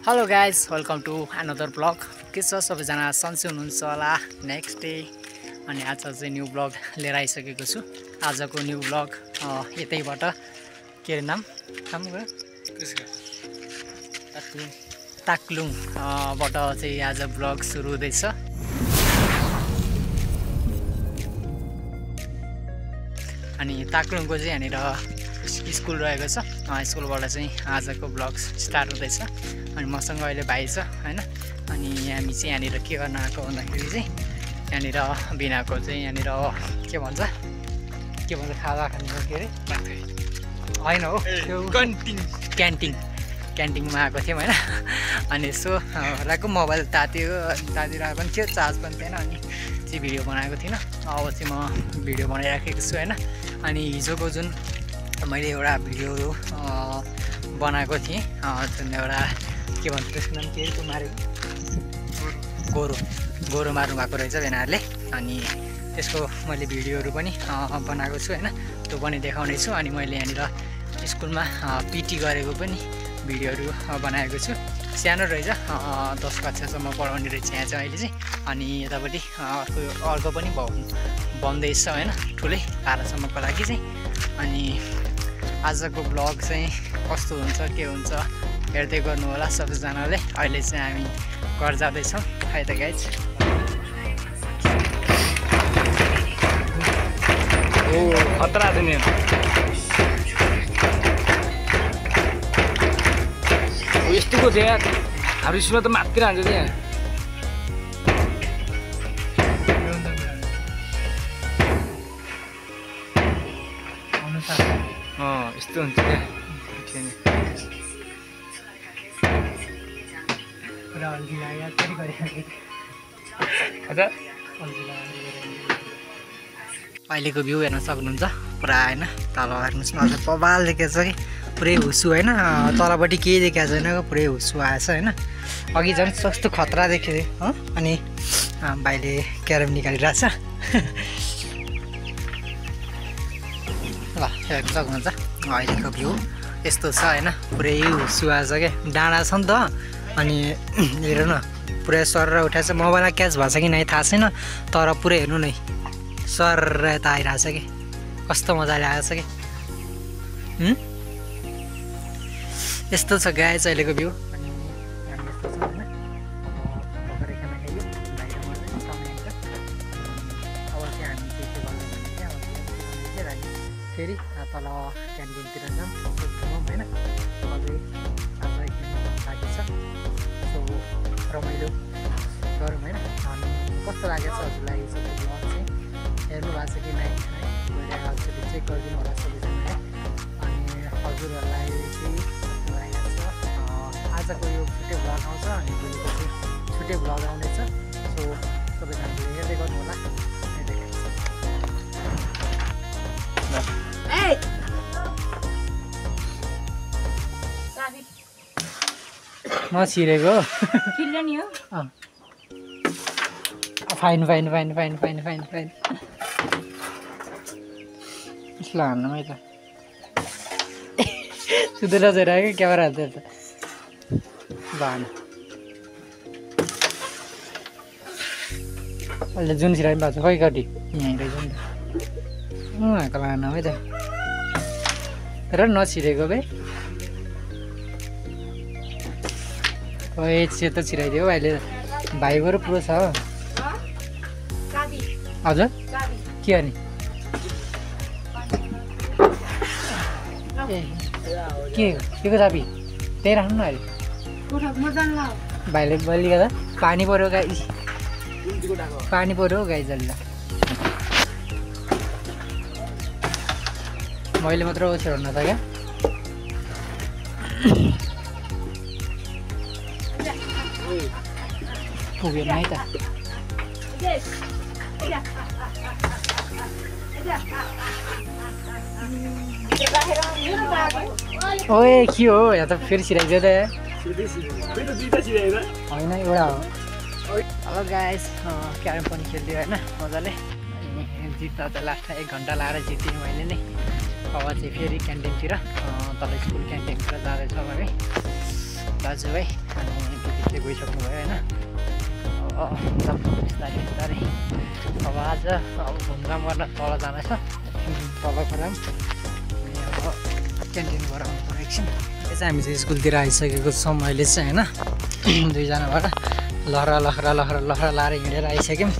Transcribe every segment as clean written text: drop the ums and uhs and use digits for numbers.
Hello guys welcome to another vlog के छ सबैजना सन्चै हुनुहुन्छ होला नेक्स्ट डे अनि आज चाहिँ न्यू ब्लग लिएर आइसकेको छु। आजको न्यू ब्लग यतैबाट के अरे नाम ताक्लुङ बाट चाहिँ आज ब्लग सुरु हुँदैछ। अनि ताक्लुङको चाहिँ यहाँनिर स्कुल रहेको छ। स्कुलबाट चाहिँ आजको ब्लग स्टार्ट हुँदैछ। अनि मसँग अहिले भाइ छ हैन। अनि हामी चाहिँ यहाँनिर के गर्न आएको भन्दाखेरि चाहिँ यहाँनिर बिनाको चाहिँ यहाँनिर के भन्छ खाजा खानु के अरे होइन हो त्यो क्यान्टिनमा आएको थियौँ होइन। अनि यसो राको मोबाइल तातिरहेको पनि थियो, चार्ज पनि थिएन। अनि चाहिँ भिडियो बनाएको थिइनँ। अब चाहिँ म भिडियो बनाइराखेको छु होइन। अनि हिजोको जुन मैले एउटा भिडियोहरू बनाएको थिएँ जुन एउटा के भन्छ त्यसको नाम के अरे मारेको गोरु मार्नु भएको रहेछ भेनाहरूले। अनि त्यसको मैले भिडियोहरू पनि बनाएको छु होइन, त्यो पनि देखाउने छु। अनि मैले यहाँनिर स्कुलमा पिटी गरेको पनि भिडियोहरू बनाएको छु। सानो रहेछ 10 कक्षासम्म पढाउने रहेछ यहाँ चाहिँ अहिले चाहिँ। अनि यतापट्टि अर्को पनि बन्दैछ होइन, ठुलै 12सम्मको लागि चाहिँ। अनि आजको ब्लग चाहिँ कस्तो हुन्छ के हुन्छ हेर्दै गर्नु होला सबैजनाले। अहिले चाहिँ हामी घर जाँदैछौँ है त गाइज। खतरा छ नि यस्तोको थियो यार। हाम्रो स्कुलमा त मात्र हान्छ त्यहाँ। यस्तो हुन्छ क्या। अहिलेको भ्यू हेर्न सक्नुहुन्छ पुरा होइन। तल हेर्नुहोस् न, अझ बबाल देखेको छ कि पुरै हुसु होइन। तलपट्टि केही देखाएको छैन, पुरै हुसु आएछ होइन। अघि झन् कस्तो खतरा देखेको थियो। अनि भाइले क्यारम निकालिरहेछ ल हेर्नु सक्नुहुन्छ। अहिलेको भ्यू यस्तो छ होइन, पुरै हुसु आएछ क्या। डाँडा छ नि त। अनि हेर न पुरै सर उठाएछ। मोबाइलमा क्याच भएको छ कि नै थाहा छैन, तर पुरै हेर्नु नै सर यता आइरहेछ कि कस्तो मजाले आएछ कि। यस्तो छ गाइज अहिलेको भ्यू। अनि हामी यस्तो छ होइन, भर्खरै खाना खाइयो बाहिर मर्दै समय आउँछ। अब चाहिँ हामी के गर्दै भने चाहिँ अब हामी फेरि तल क्यान्टिनतिर जाऊँ होइन। अझै आज एकदिन बाँकी छ, सो रमाइलो गरौँ होइन। अनि कस्तो लागेको छ हजुरलाई यो सबै ब्लग चाहिँ हेर्नु भएको छ कि नै है, गएर हजुरले चेक गरिदिनु होला सबैजना है। अनि हजुरहरूलाई चाहिँ लागेको छ आजको यो छुट्टै भ्लग आउँछ अनि भोलिको चाहिँ छुट्टै भ्लग आउनेछ। सो सबैजनाले हेर्दै गर्नु होला। म छिरेको नि हो। Fine fine fine fine fine fine fine यसो हान्नु है त सुधेर चाहिँ क्या क्यामेरा हाल्छ त भान। अहिले जुन छिराइ भएको छ खै कति यहीँ रहेछ नि त। उहाँको लानु है त र नछिरेको भए खै सेतो छिराइदियो अहिले। भाइ बरु पुरो छ हो। हजुर के अनि के को चाबी त्यही राख्नु न अहिले। भाइले बलि गर्दा पानी पऱ्यो गाई, पानी पऱ्यो गाई जल्ला। मैले मात्र छिराउनु त क्या। पुगेन है त। ओए के हो यहाँ त फेरि छिराइदियो त होइन एउटा हो। हेलो गाइस क्यारम पनि खेलिदियो होइन मजाले। अनि जित्दा त लास्ट 1 घन्टा लाएर जितेँ मैले नै। अब चाहिँ फेरि क्यान्टिनतिर तल स्कुल क्यान्टिनतिर जाँदैछ हामी। दाजुभाइ अनि दिदीले गइसक्नु भयो होइन बिस्तारै बिस्तारै अब आज अब घुमघाम गर्न तल जाँदैछ तल गरौँ अनि अब क्यान्टिनबाट आउनु पऱ्यो एकछिन यो चाहिँ हामी चाहिँ स्कुलतिर आइसकेको छौँ अहिले चाहिँ होइन दुईजनाबाट लहरा लहरा लहरा लहरा लाएर हिँडेर आइसक्यौँ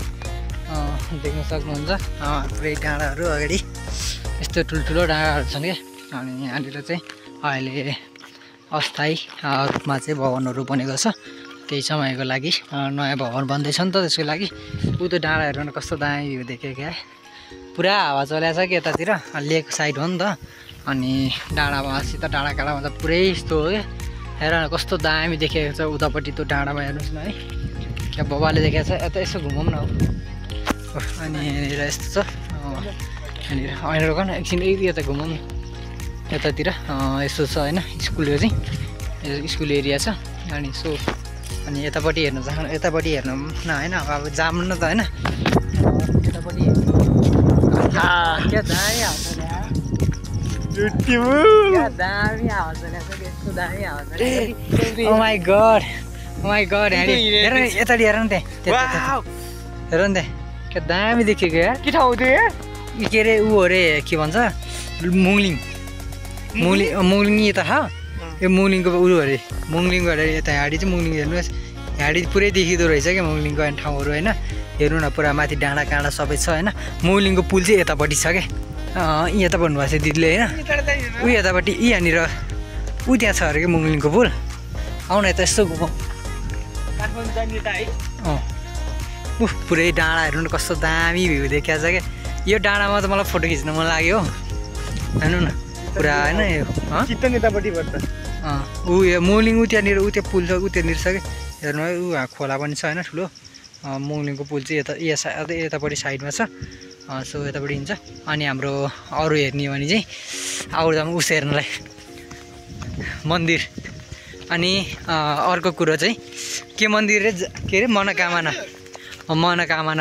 देख्न सक्नुहुन्छ पुरै डाँडाहरू अगाडि यस्तो ठुल्ठुलो डाँडाहरू छन् क्या अनि यहाँनिर चाहिँ अहिले अस्थायी रूपमा चाहिँ भवनहरू बनेको छ त्यही समयको लागि नयाँ भवन बन्दैछ नि त त्यसको लागि ऊ त्यो डाँडा हेर्नु कस्तो दामी भ्यू देख्यो क्या पुरा हावा चलाएको छ कि यतातिर लेक साइड हो नि त अनि डाँडामासित डाँडा काँडामा त पुरै यस्तो हो क्या हेर न कस्तो दामी देखेको छ उतापट्टि त्यो डाँडामा हेर्नुहोस् न है क्या बाबाले देखाएको छ यता यसो घुमौँ न हो अनि यहाँनिर यस्तो छ यहाँनिर ऐना रोक न एकछिन यता घुमौँ यतातिर यस्तो छ होइन स्कुलको चाहिँ स्कुल एरिया छ अनि यसो अनि यतापट्टि हेर्नु चाहनु यतापट्टि हेर्नु न होइन अब जाम न त होइन यतापट्टि क्या दामी हाल्छ क्या दामी हाल्छ यस्तो दामी हाल्छ ओ माई गड हेर यतापट्टि हेर न त्यहाँ हेर न त्यहाँ क्या दामी देखेको यार के ठाउँ त्यो यार के अरे ऊ अरे के भन्छ मुङलिङ यता छ यो मुङलिङको उ अरे मुङलिङको अरे यता ह्याडी चाहिँ मुङलिङ हेर्नुहोस् ह्याडी पुरै देखिँदो रहेछ क्या मुङलिङको ठाउँहरू होइन हेर्नु न पुरा माथि डाँडा काँडा सबै छ होइन मुङलिङको पुल चाहिँ यतापट्टि छ क्या यता भन्नुभएको छ दिदीले होइन ऊ यतापट्टि यहाँनिर ऊ त्यहाँ छ अरे क्या मुङलिङको पुल आउन यता यस्तो घुमाउँ पुरै डाँडा हेर्नु न कस्तो दामी भ्यू देखिएको छ क्या यो डाँडामा त मलाई फोटो खिच्न मन लाग्यो हेर्नु न पुरा होइन ऊ यो मुङलिङ ऊ त्यहाँनिर ऊ त्यो पुल छ ऊ त्यहाँनिर छ कि हेर्नु है ऊ खोला पनि छ होइन ठुलो मुङलिङको पुल चाहिँ यतापट्टि साइडमा छ सो यतापट्टि हिँड्छ अनि हाम्रो अरू हेर्ने हो भने चाहिँ आउँदा उस हेर्नलाई मन्दिर अनि अर्को कुरो चाहिँ के मन्दिर के अरे मनोकामना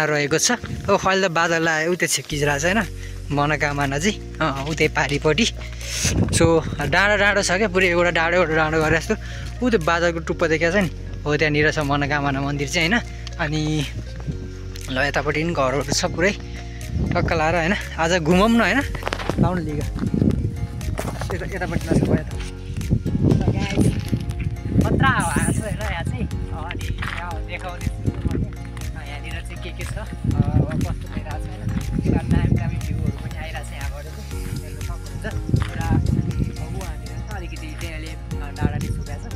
रहेको छ अब अहिले त बादल आयो उतै छिक्किरहेको छ होइन मनोकामना चाहिँ उतै पारिपट्टि सो डाँडो छ क्या पुरै एउटा डाँडो गरे जस्तो ऊ त्यो बादलको टुप्पो देखाएको छ नि हो त्यहाँनिर छ मनोकामना मन्दिर चाहिँ होइन अनि ल यतापट्टि पनि घरहरू छ पुरै टक्क लाएर होइन आज घुमौँ न होइन लाउनु लिगा यतापट्टि नछ भयो खतरा हावा छ होइन यहाँ चाहिँ अनि देखाउँदैछु यहाँनिर चाहिँ के छ कस्तो भइरहेको छ होइन दामी भ्यूहरू पनि आइरहेको छ यहाँबाट चाहिँ हेर्नु सक्नुहुन्छ पुरा वहाँनिर अलिकति त्यहाँले डाँडाले छुट्याएको छ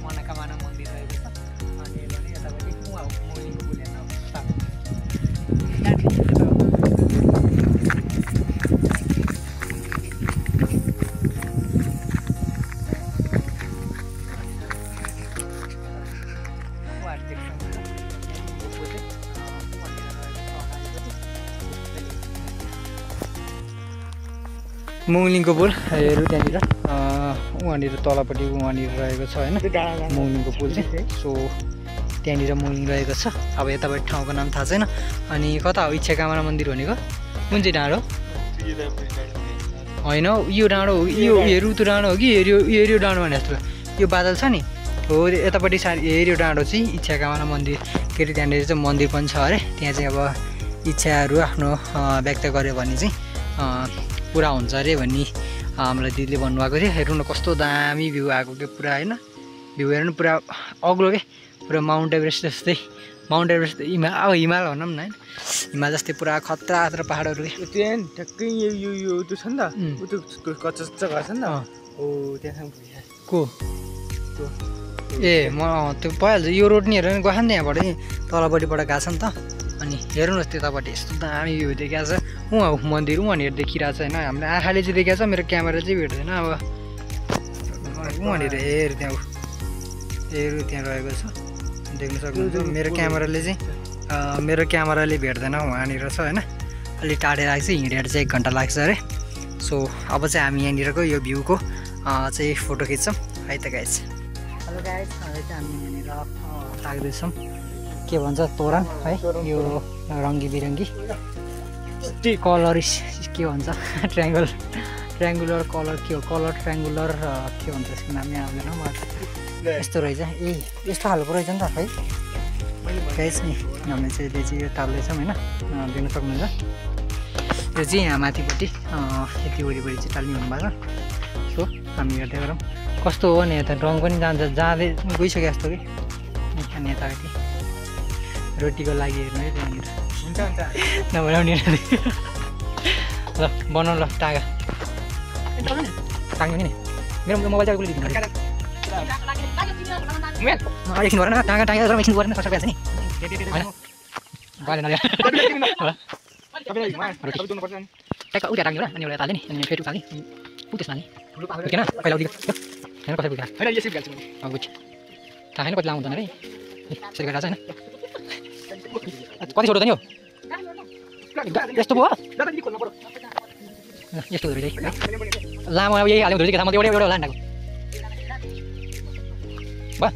मनोकामना मन्दिर रहेको छ अनि भने यतापट्टि मुङलिङको पुल हेर्न मुङलिङको पुल हेरौँ त्यहाँनिर वहाँनिर तलपट्टि वहाँनिर रहेको छ होइन मुङलिङको पुल चाहिँ सो त्यहाँनिर मुङलिङ रहेको छ अब यतापट्टि ठाउँको नाम थाहा छैन अनि कता हो इच्छा कामना मन्दिर भनेको कुन चाहिँ डाँडो होइन यो डाँडो हो यो हेरौँ त्यो डाँडो हो कि हेऱ्यो डाँडो भने जस्तो यो बादल छ नि हो यतापट्टि हेऱ्यो डाँडो चाहिँ इच्छा कामना मन्दिर के अरे त्यहाँनिर चाहिँ मन्दिर पनि छ अरे त्यहाँ चाहिँ अब इच्छाहरू आफ्नो व्यक्त गऱ्यो भने चाहिँ पुरा हुन्छ अरे भन्ने हामीलाई दिदीले भन्नुभएको थियो हेर्नु न कस्तो दामी भ्यू आएको क्या पुरा होइन भ्यू हेर्नु पुरा अग्लो क्या पुरा माउन्ट एभरेस्ट जस्तै माउन्ट एभरेस्ट हिमाल भनौँ न होइन हिमाल जस्तै पुरा खतरा पाहाडहरू त्यहाँ ठ्याक्कै यो त्यो छ नि त त्यो कच्चा घर छ नि त हो त्यहाँ को ए म त्यो भइहाल्छ यो रोड नि हेरेर गएको नि यहाँबाट तलपट्टिबाट गएको छ नि त अनि हेर्नुहोस् त्यतापट्टि यस्तो दामी भ्यू देखाएको छ उहाँ मन्दिर वहाँनिर देखिरहेको छ होइन हामीले आँखाले चाहिँ देखाएको छ मेरो क्यामेरा चाहिँ भेट्दैन अब वहाँनिर त्यहाँ रहेको छ देख्न सक्नुहुन्छ मेरो क्यामेराले भेट्दैन वहाँनिर छ होइन अलिक टाढे लाग्छ हिँडेर चाहिँ 1 घन्टा लाग्छ अरे सो अब चाहिँ हामी यहाँनिरको यो भ्यूको चाहिँ फोटो खिच्छौँ है त गाइज हेलो गाइज अहिले चाहिँ हामी यहाँनिर लाग्दैछौँ के भन्छ तोरण है यो रङ्गी बिरङ्गी कलर के भन्छ ट्रायङ्गुलर कलर के हो कलर ट्रायङ्गुलर के भन्छ यसको नामै आउँदैन मलाई यस्तो रहेछ ए यस्तो खालको रहेछ नि त है गाइस नि हामी चाहिँ यसले चाहिँ यो टाल्दैछौँ होइन देख्न सक्नुहुन्छ यो चाहिँ यहाँ माथिपट्टि यति वरिपरि चाहिँ टाल्ने हुनुभएको सो हामी हेर्दै गरौँ कस्तो हो नि यता रङ पनि जाँदै गइसक्यो जस्तो कि अनि यतापट्टि रोटीको लागि हेर्नु है त्यहाँनिर हुन्छ हुन्छ नबनाउने ल बनाउनु ल टागा टाङ्यो नि मेरो मोबाइल चाहिँ एकछिन गरेन टाँगा टाँगा एकछिन गरेन कसो भएछ नि होइन ट्याक्क उता टाङ्यो र अनि एउटा हाल्यो नि अनि फेरि उकाल्ने ऊ त्यसमा हाल्ने किन पहिला उदिएको होइन कसरी बुझ्छ बुझ्छ थाहा छैन कति लामो हुँदैन अरे यसरी गरिरहेको छ होइन कति छोटो त नि हो यस्तो भयो यस्तो हुँदो रहेछ लामो अब यही हाल्यो हुँदो रहेछ म त एउटा एउटा लान्डाको भयो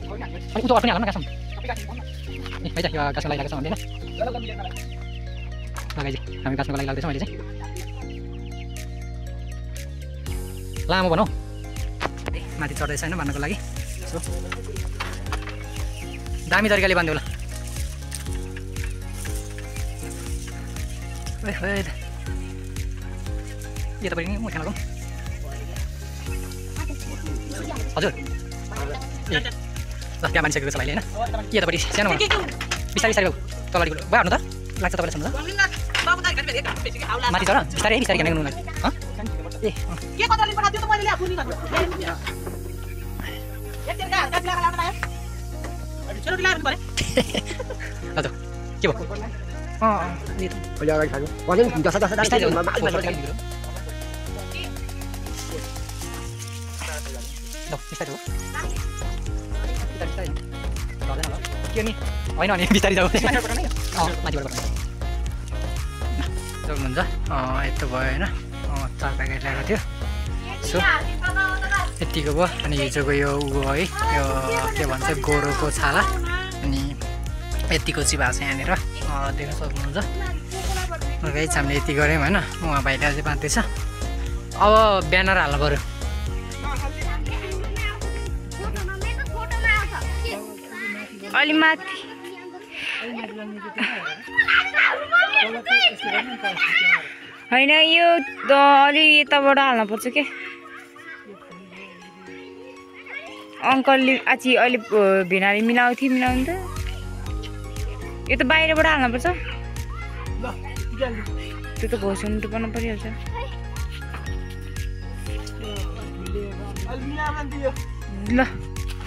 अनि उतो पनि हाल्नु न गाँसमा है त यो गाँसमा लगाइरहेको छ भन्दैन लगाइ चाहिँ हामी गाँसको लागि लाग्दैछौँ अहिले चाहिँ लामो भनौँ माथि चढ्दैछ होइन भन्नको लागि सो दामी तरिकाले बान्दियो होला यो तपाईँ म खाना हजुर ल त्यहाँ मानिसकेको छ भाइले होइन यतापट्टि सानो बिस्तारै बिस्तारै तलपट्टि भयो हाल्नु त लाग्छ तपाईँलाई सम्झ माथि चढ बिस्तारै बिस्तारै खाने गर्नु लागि ए हजुर के भयो होइन अनि बिस्तारै जाऊ माथिबाट सक्नुहुन्छ यस्तो भयो होइन 4 प्याकेट ल्याएको थियो सो यतिको भयो अनि हिजोको यो उ है यो के भन्छ गोरुको छाला अनि यतिको चाहिँ भएको छ यहाँनिर देख्न सक्नुहुन्छ गाइस हामीले यति गऱ्यौँ होइन उहाँ भाइले अझै बाँध्दैछ अब ब्यानर हाल्नु पऱ्यो अलि माथि होइन यो अलि यताबाट हाल्नुपर्छ के अङ्कलले आची अहिले भिनाले मिलाउनु त यो त बाहिरबाट हाल्नुपर्छ त्यो त घोषणा त गर्नु परिहाल्छ ल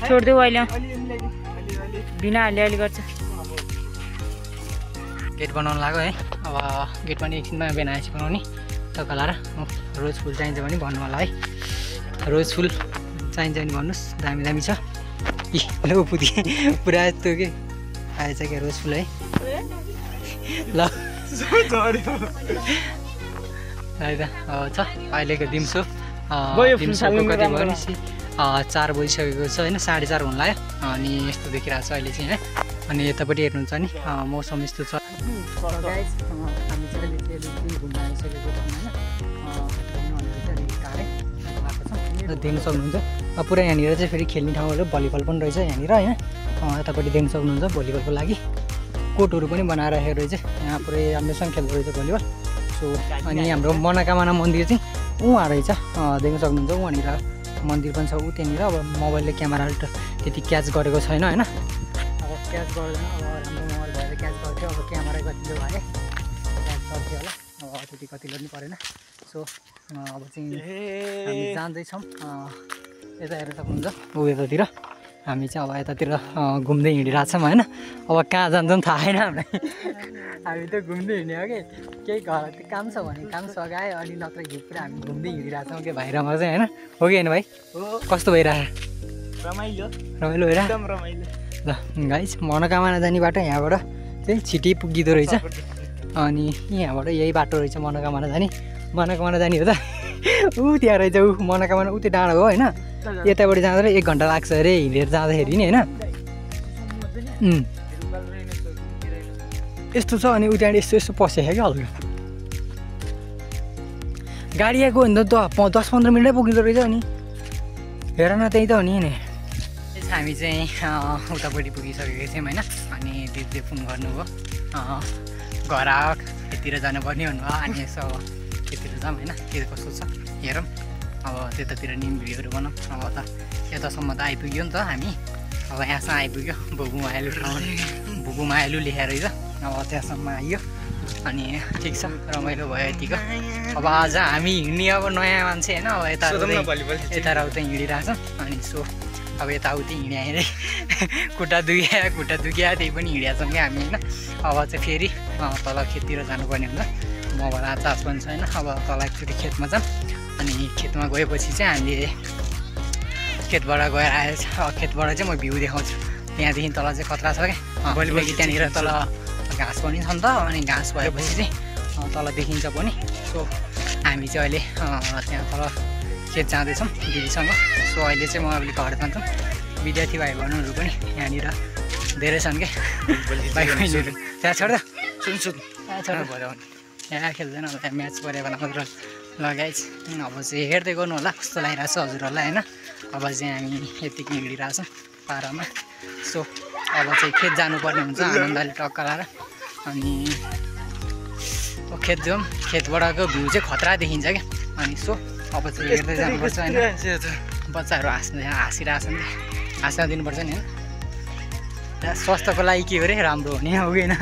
छोडिदेऊ अहिले बिना अलि गर्छ गेट बनाउनु लाग्यो है अब गेट पनि एकछिनमा बनाएपछि बनाउने तकलाएर रोज फुल चाहिन्छ भने भन्नु होला है रोज फुल चाहिन्छ भने भन्नुहोस् दामी दामी छ इ ल पुति पुरा यस्तो के आएछ क्या रोज फुल है ल त छ अहिलेको दिउँसो दिउँसोको कति भयो नि 4 बजिसकेको छ होइन 4:30 हुन लाग्यो अनि यस्तो देखिरहेको छ अहिले चाहिँ है अनि यतापट्टि हेर्नुहुन्छ नि मौसम यस्तो छ गाइस हामी चाहिँ घुम्न आइसकेको छौँ होइन देख्न सक्नुहुन्छ पुरा यहाँनिर चाहिँ फेरि खेल्ने ठाउँहरू भलिबल पनि रहेछ यहाँनिर होइन यतापट्टि देख्न सक्नुहुन्छ भलिबलको लागि कोर्टहरू पनि बनाएर राखेको रहेछ यहाँ पुरै राम्रोसँग खेल्दो रहेछ भलिबल सो अनि हाम्रो मनोकामना मन्दिर चाहिँ उहाँ रहेछ देख्न सक्नुहुन्छ उहाँनिर मन्दिर पनि छ ऊ त्यहाँनिर अब मोबाइलले क्यामेराले त त्यति क्याच गरेको छैन होइन अब क्याच गर्दैन अब राम्रो मोबाइल भएर क्याच गर्थ्यो अब क्यामेरा कतिले भए क्याच गर्थ्यो होला अब त्यति कतिले पनि परेन सो अब चाहिँ हामी जाँदैछौँ यता हेर्न सक्नुहुन्छ ऊ यतातिर हामी चाहिँ अब यतातिर घुम्दै हिँडिरहेको छौँ होइन अब कहाँ जान्छौँ थाहा छैन हामीलाई हामी त घुम्दै हिँड्ने हो कि केही घर काम छ भने काम सघायो अनि नत्र पुरा हामी घुम्दै हिँडिरहेको छौँ कि भाइरमा चाहिँ होइन हो कि होइन भाइ कस्तो भइरहेको रमाइलो भइरहेको एकदम रमाइलो ल गाइस मनोकामना जाने बाटो यहाँबाट चाहिँ छिट्टै पुगिँदो रहेछ अनि यहाँबाट यही बाटो रहेछ मनोकामना जाने हो त ऊ त्यहाँ रहेछ ऊ मनोकामना ऊ त्यो डाँडो हो होइन यताबाट जाँदा 1 घन्टा लाग्छ अरे हिँडेर जाँदाखेरि नि होइन यस्तो छ अनि ऊ त्यहाँ यस्तो पसेको क्या हल्का गाडी आएको भने त 10-15 मिनटै पुगिँदो रहेछ अनि हेर न त्यही त हो नि हामी चाहिँ उतापट्टि पुगिसकेको थियौँ होइन अनि दिदीले फोन गर्नुभयो घर आऊ खेततिर जानुपर्ने भन्नुभयो अनि यसो खेततिर जाऊँ होइन के कस्तो छ हेरौँ अब त्यतातिर नि भिडियोहरू बनाऊँ अब त यतासम्म त आइपुग्यो नि त हामी अब यहाँसम्म आइपुग्यो भुबु मायालु लेखेर रहेछ अब त्यहाँसम्म आइयो अनि ठिक छ रमाइलो भयो यतिको अब आज हामी हिँड्ने अब नयाँ मान्छे होइन अब यताउता हिँडिरहेछौँ अनि सो अब यताउति हिँड्या अरे खुट्टा दुख्या त्यही पनि हिँडेका छौँ क्या हामी होइन अब चाहिँ फेरि तल खेततिर जानुपर्ने हुन्छ मबाट चार्ज पनि छैन अब तल एकचोटि खेतमा जाऊँ अनि खेतमा गएपछि चाहिँ हामीले खेतबाट गएर आएछ खेतबाट चाहिँ म भ्यू देखाउँछु त्यहाँदेखि तल चाहिँ खतरा छ क्या भोलिपल्ट त्यहाँनिर तल घाँस पनि छ नि त अनि घाँस भएपछि चाहिँ तल देखिन्छ पनि सो हामी चाहिँ अहिले त्यहाँ तल खेत जाँदैछौँ दिदीसँग सो अहिले चाहिँ म अहिले घर जान्छौँ विद्यार्थी भाइ बहिनीहरू पनि यहाँनिर धेरै छन् क्या भाइ बहिनीहरू त्यहाँ छोड्दा सुन यहाँ खेल्दैन अब त्यहाँ म्याच परेको बेला मात्र लगाइछ अब चाहिँ हेर्दै गर्नु होला कस्तो लागिरहेको छ हजुरहरूलाई होइन अब चाहिँ हामी यतिकै हिँडिरहेछौँ पारामा सो अब चाहिँ खेत जानुपर्ने हुन्छ आनन्दले टक्का लाएर अनि खेत जाउँ खेतबाटको भ्यू चाहिँ खतरा देखिन्छ क्या अनि सो अब चाहिँ हेर्दै जानुपर्छ होइन बच्चाहरू हाँसिरहेछन् हाँस्न दिनुपर्छ नि होइन स्वास्थ्यको लागि के हो अरे राम्रो हुने हो कि होइन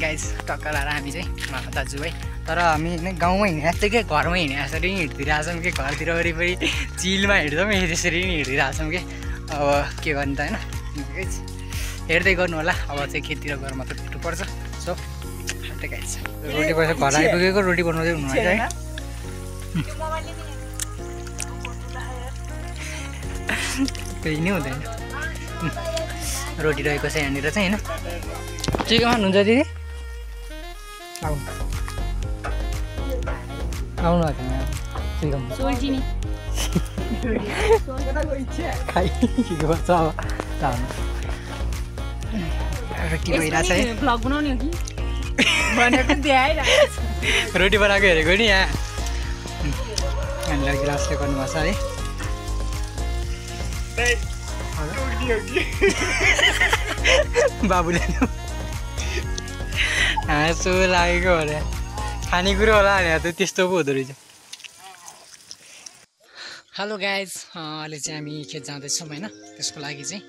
गाइस टक्का लाएर हामी चाहिँ दाजुभाइ तर हामी गाउँमा हिँडेको थियो कि घरमा हिँडे यसरी हिँडिदिरहेछौँ कि घरतिर वरिपरि चिलमा हिँड्छौँ त्यसरी नै हिँडिरहेछौँ कि अब के गर्नु त होइन हेर्दै गर्नु होला अब चाहिँ खेततिर गएर मात्र पुग्नुपर्छ सो गाइस रोटी पैसा घर आइपुगेको रोटी बनाउँदै हुनुहुन्छ है त्यही नै हुँदैन रोटी रहेको छ यहाँनिर चाहिँ होइन के खानुहुन्छ दिदी आउनु रोटी भइरहेछ है रोटी बनाएको हेरेको नि यहाँ हामीलाई गिलासले गर्नुभएको छ है बाबुले हाँसो लागेको होला खानेकुरो होला भने त त्यस्तो पो हुँदो रहेछ हेलो गाइज अहिले चाहिँ हामी खेत जाँदैछौँ होइन त्यसको लागि चाहिँ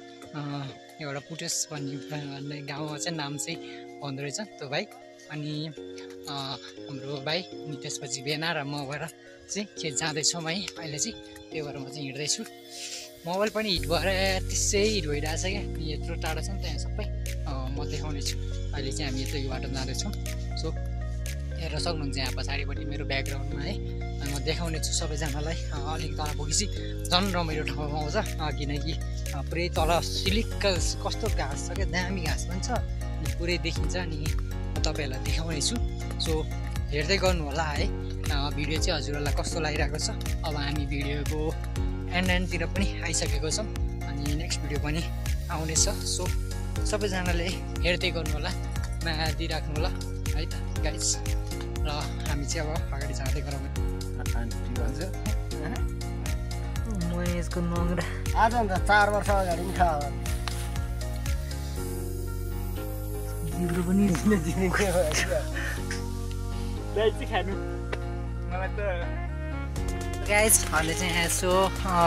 एउटा पुटेस भन्ने गाउँमा चाहिँ नाम चाहिँ भन्दो रहेछ त्यो भाइ अनि हाम्रो भाइ अनि त्यसपछि बेना र म गएर चाहिँ खेत जाँदैछौँ है अहिले चाहिँ त्यही भएर म चाहिँ हिँड्दैछु मोबाइल पनि हिट भएर त्यसै हिट भइरहेछ क्या यत्रो टाढो छ नि त यहाँ सबै म देखाउने छु अहिले चाहिँ हामी यस्तो यो बाटो जाँदैछौँ सो हेर्न सक्नुहुन्छ यहाँ पछाडिपट्टि मेरो ब्याकग्राउन्डमा है अनि म देखाउने छु सबैजनालाई अलिक तल पुगेपछि झन् रमाइलो ठाउँमा आउँछ किनकि पुरै तल सिलिक्क कस्तो घाँस छ क्या दामी घाँस पनि छ अनि पुरै देखिन्छ अनि तपाईँहरूलाई देखाउने छु सो हेर्दै गर्नु होला है भिडियो चाहिँ हजुरहरूलाई कस्तो लागिरहेको छ अब हामी भिडियोको एन्डतिर पनि आइसकेको छौँ अनि नेक्स्ट भिडियो पनि आउनेछ सो सबैजनाले हेर्दै गर्नु होला माया दिइराख्नु होला है त गाइस र हामी चाहिँ अब अगाडि जाँदै गरौँ महेशको नङ्ग्रा आज अन्त 4 वर्ष अगाडि पनि खायो जिब्रो पनि खानु मलाई त गाइस अहिले चाहिँ यसो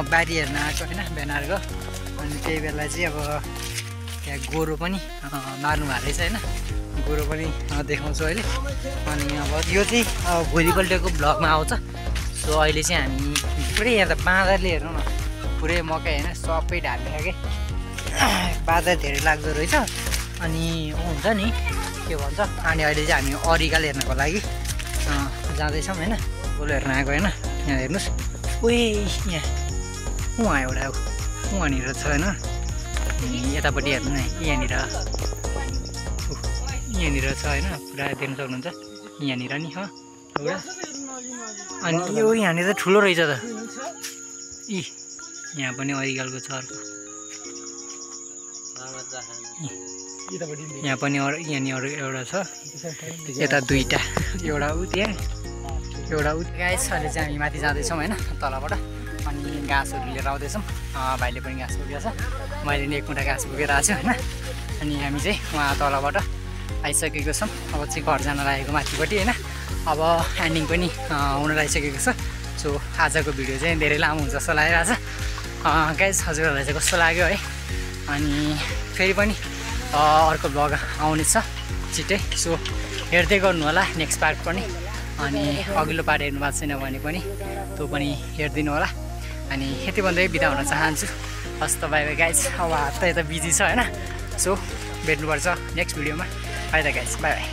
बारी हेर्न आएको होइन बेनारको अनि त्यही बेला चाहिँ अब त्यहाँ गोरु पनि मार्नु भएको रहेछ होइन गोरु पनि देखाउँछु अहिले अनि अब यो चाहिँ भोलिपल्टको भ्लगमा आउँछ सो अहिले चाहिँ हामी पुरै यहाँ त बाँदरले हेर्नु न पुरै मकै होइन सबै ढालिदिएको के बाँदर धेरै लाग्दो रहेछ अनि हुन्छ नि के भन्छ अनि अहिले चाहिँ हामी अरिगाल हेर्नको लागि जाँदैछौँ होइन गोरु हेर्न आएको होइन यहाँ हेर्नुहोस् ओए यहाँ उहाँ एउटा उहाँनिर छ होइन यतापट्टि हेर्नु न यहाँनिर छ होइन पुरा देख्न सक्नुहुन्छ यहाँनिर नि हो एउटा अनि यो यहाँनिर ठुलो रहेछ त यहाँ पनि अरिगालको छ अर्को यहाँ पनि यहाँनिर एउटा छ यता दुईवटा एउटा ऊ त्यहाँ एउटा ऊ गाइस अहिले चाहिँ हामी माथि जाँदैछौँ होइन तलबाट अनि घाँसहरू लिएर आउँदैछौँ। भाइले पनि घाँस बोकेको छ, मैले नि एक मुठा घाँस बोकेर आएको छु होइन। अनि हामी चाहिँ उहाँ तलबाट आइसकेको छौँ। अब चाहिँ घर जान लागेको माथिपट्टि होइन। अब एन्डिङ पनि हुन लागिसकेको छ। सो आजको भिडियो चाहिँ धेरै लामो हुन्छ जस्तो लागिरहेछ। गाइज हजुरहरूलाई चाहिँ कस्तो लाग्यो है। अनि फेरि पनि अर्को भ्लग आउनेछ छिट्टै। सो हेर्दै गर्नु होला नेक्स्ट पार्ट पनि। अनि अघिल्लो पार्ट हेर्नु भएको छैन भने पनि त्यो पनि हेरिदिनु होला। अनि यति भन्दै बिदा हुन चाहन्छु। हस् त बाई बाई गाइज। अब हात त यता बिजी छ होइन। सो भेट्नुपर्छ नेक्स्ट भिडियोमा। बाई त गाइज, बाई बाई।